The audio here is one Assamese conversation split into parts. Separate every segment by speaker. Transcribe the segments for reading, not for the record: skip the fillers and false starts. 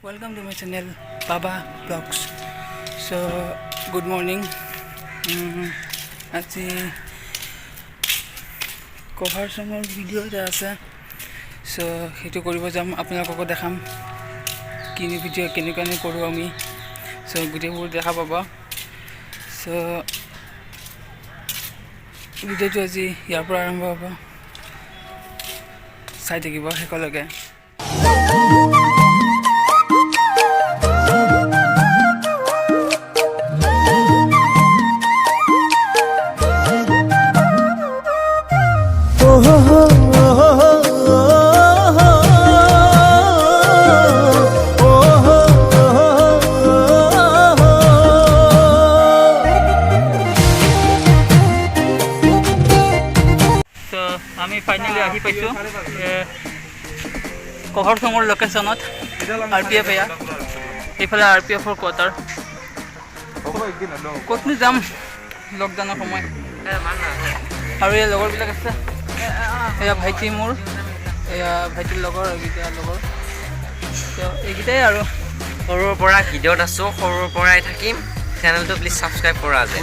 Speaker 1: Welcome to my channel, Baba Vlogs. So good morning. আজি কভাৰ চঙৰ ভিডিঅ' এটা আছে, চ' সেইটো কৰিব যাম। আপোনালোককো দেখাম কিনো ভিডিঅ' কেনেকুৱানো কৰোঁ আমি। চ' গোটেইবোৰ দেখা পাব। চ' ভিডিঅ'টো আজি ইয়াৰ পৰা আৰম্ভ হ'ব। চাই থাকিব শেষলৈকে।
Speaker 2: Oh, oh, oh, oh, oh.
Speaker 1: ত' আমি ফাইনেলি আহি পাইছোঁ কভাৰ চঙৰ লোকেশ্যনত। আৰ পি এফ এয়া, এইফালে আৰ পি এফৰ কোৱাৰ্টাৰ। ক'তনো যাম লকডাউনৰ সময়? আৰু এই লগৰবিলাক আছে। এয়া ভাইটি মোৰ, এয়া ভাইটিৰ লগৰ, এইকেইটা লগৰ। ত' এইকেইটাই আৰু।
Speaker 3: সৰুৰ পৰা ভিডিঅ'ত আছোঁ, সৰুৰ পৰাই থাকিম। চেনেলটো প্লিজ ছাবস্ক্ৰাইব কৰা যে।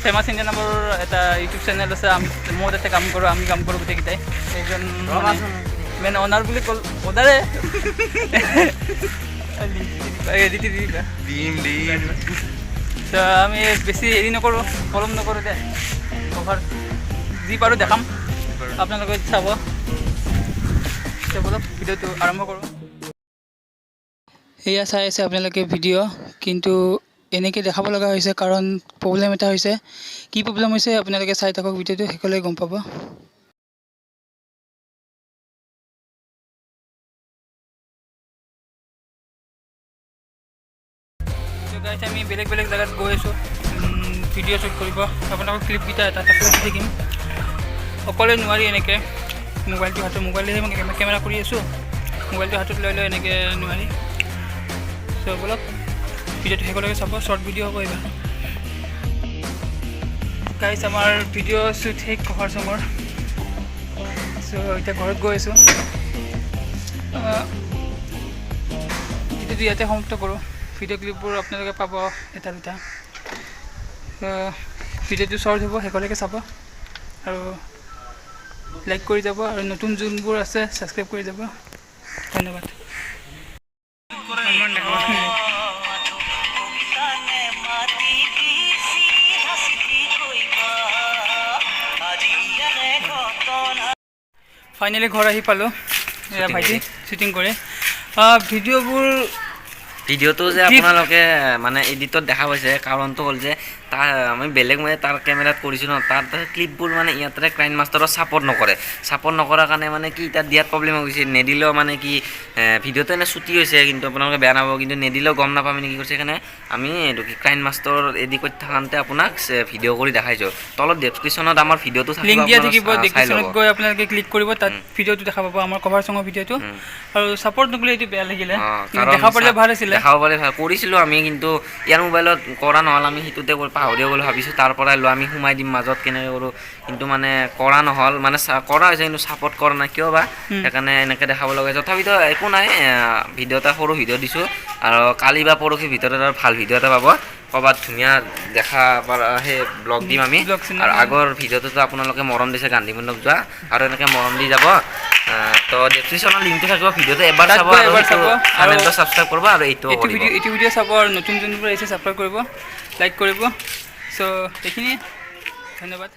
Speaker 1: ফেমাছ ইণ্ডিয়া নামৰ এটা ইউটিউব চেনেল আছে। আমি, মই তাতে কাম কৰোঁ, আমি কাম কৰোঁ গোটেইকেইটাই। এইজন মেইন অনাৰ বুলি ক'ল, অনাৰে দি দিবা।
Speaker 4: দিম দিম।
Speaker 1: তো আমি বেছি হেৰি নকৰোঁ, পলম নকৰোঁ দে। কভাৰ যি পাৰোঁ দেখাম, আপোনালোকে চাব। তো ব'লক, ভিডিঅ'টো আৰম্ভ কৰোঁ। এয়া চাই আছে আপোনালোকে ভিডিঅ', কিন্তু এনেকৈ দেখাব লগা হৈছে কাৰণ প্ৰব্লেম এটা হৈছে। কি প্ৰব্লেম হৈছে, আপোনালোকে চাই থাকক ভিডিঅ'টো, শেষলৈ গম পাব। তো গাইছ, আমি বেলেগ বেলেগ জেগাত গৈ আছোঁ ভিডিঅ' শ্বুট কৰিব। আপোনালোকক ক্লিপকেইটা এটা এটা দি থাকিম। অকলে নোৱাৰি এনেকৈ মোবাইলটো হাতত, মোবাইলেহে মই কেমেৰা কৰি আছোঁ, মোবাইলটো হাতত লৈ লৈ এনেকৈ নোৱাৰি। চ' ব'লক, ভিডিঅ'টো শেষলৈকে চাব। শ্বৰ্ট ভিডিঅ' হ'ব এইবাৰ। গাইছ, আমাৰ ভিডিঅ' শ্বুট শেষ কভাৰ চঙৰ। চ' এতিয়া ঘৰত গৈ আছোঁ। ভিডিঅ'টো ইয়াতে সমাপ্ত কৰোঁ। ভিডিঅ' ক্লিপবোৰ আপোনালোকে পাব এটা দুটা। ভিডিঅ'টো শ্বৰ্ট হ'ব, শেষলৈকে চাব আৰু লাইক কৰি যাব আৰু নতুন যোনবোৰ আছে ছাবস্ক্ৰাইব কৰি যাব। ধন্যবাদ।
Speaker 5: কবিতানে মাতি চিধা চিধিকৈ আজি ইয়াৰে ঘটনা।
Speaker 1: ফাইনেলি ঘৰ আহি পালোঁ। এয়া
Speaker 3: Shooting
Speaker 1: ভাইটি
Speaker 3: কৰি।
Speaker 1: শ্বুটিং কৰে ভিডিঅ'বোৰ।
Speaker 3: ভিডিঅ'টো যে আপোনালোকে মানে এডিটত দেখা পাইছে, কাৰণটো হ'ল যে তাৰ আমি বেলেগ মানে তাৰ কেমেৰাত কৰিছোঁ ন, তাত ক্লিপবোৰ মানে ইয়াতে কাইন মাষ্টাৰত ছাপৰ্ট নকৰে। ছাপৰ্ট নকৰাৰ কাৰণে মানে কি তাত দিয়াত প্ৰব্লেম হৈ গৈছে। নিদিলেও মানে কি ভিডিঅ'টো এনে ছুটি হৈছে, কিন্তু আপোনালোকে বেয়া নাপাব, কিন্তু নিদিলেও গম নাপাম কি কৰিছে। সেইকাৰণে আমি এইটো কি কাইন মাষ্টাৰ এডিট কৰি থাকোঁতে আপোনাক ভিডিঅ' কৰি দেখাইছোঁ। তলত ডেছক্ৰিপশ্যনত আমাৰ ভিডিঅ'টো থাকিব।
Speaker 1: লিংক দিয়া
Speaker 3: আপোনালোকে
Speaker 1: থাকিব।
Speaker 3: চাই ল'ব।
Speaker 1: ডেছক্ৰিপশ্যনত গৈ আপোনালোকে ক্লিক কৰিব, তাত ভিডিঅ'টো দেখা পাব, আমাৰ কভাৰ চঙৰ ভিডিঅ'টো। আৰু ছাপৰ্ট নকৰিলে এইটো বেয়া লাগিলে। কিন্তু
Speaker 3: কাৰণ
Speaker 1: দেখা পাৰিলে ভাল আছিলে।
Speaker 3: দেখাব পাৰিলে ভাল কৰিছিলোঁ আমি, কিন্তু ইয়াৰ মোবাইলত কৰা নহ'ল। আমি সেইটোতে পাহৰিয়ে গ'লো। ভাবিছোঁ তাৰ পৰাই লোৱা আমি সোমাই দিম মাজত কেনেকৈ কৰোঁ, কিন্তু মানে কৰা নহ'ল। মানে কৰা হৈছে কিন্তু ছাপৰ্ট কৰা নাই কিয় বা। সেইকাৰণে এনেকৈ দেখাব লগা হৈছে। তথাপিতো একো নাই, ভিডিঅ' এটা সৰু ভিডিঅ' দিছোঁ আৰু কালি বা পৰহিৰ ভিতৰত আৰু ভাল ভিডিঅ' এটা পাব। ক'ৰবাত ধুনীয়া দেখা পাৰা সেই ব্লগ দিম আমি।
Speaker 1: Vlog channel।
Speaker 3: আৰু আগৰ ভিডিঅ'টোতো আপোনালোকে মৰম দিছে গান্ধী মণ্ডপ যোৱা, আৰু এনেকৈ মৰম দি যাব। তো ডেছক্ৰিপশ্যনৰ লিংকটো থাকিব, ভিডিঅ'টো এবাৰ
Speaker 1: তাত
Speaker 3: চাব
Speaker 1: গৈ
Speaker 3: আৰু
Speaker 1: এবাৰ চাব আৰু
Speaker 3: চেনেলটো ছাবস্ক্ৰাইব কৰিব আৰু এইটোও
Speaker 1: এইটো
Speaker 3: কৰিব।
Speaker 1: ভিডিঅ', এইটো ভিডিঅ' চাব আৰু নতুন যোনবোৰ আহিছে ছাবস্ক্ৰাইব কৰিব, লাইক কৰিব। চ' এইখিনিয়ে, ধন্যবাদ।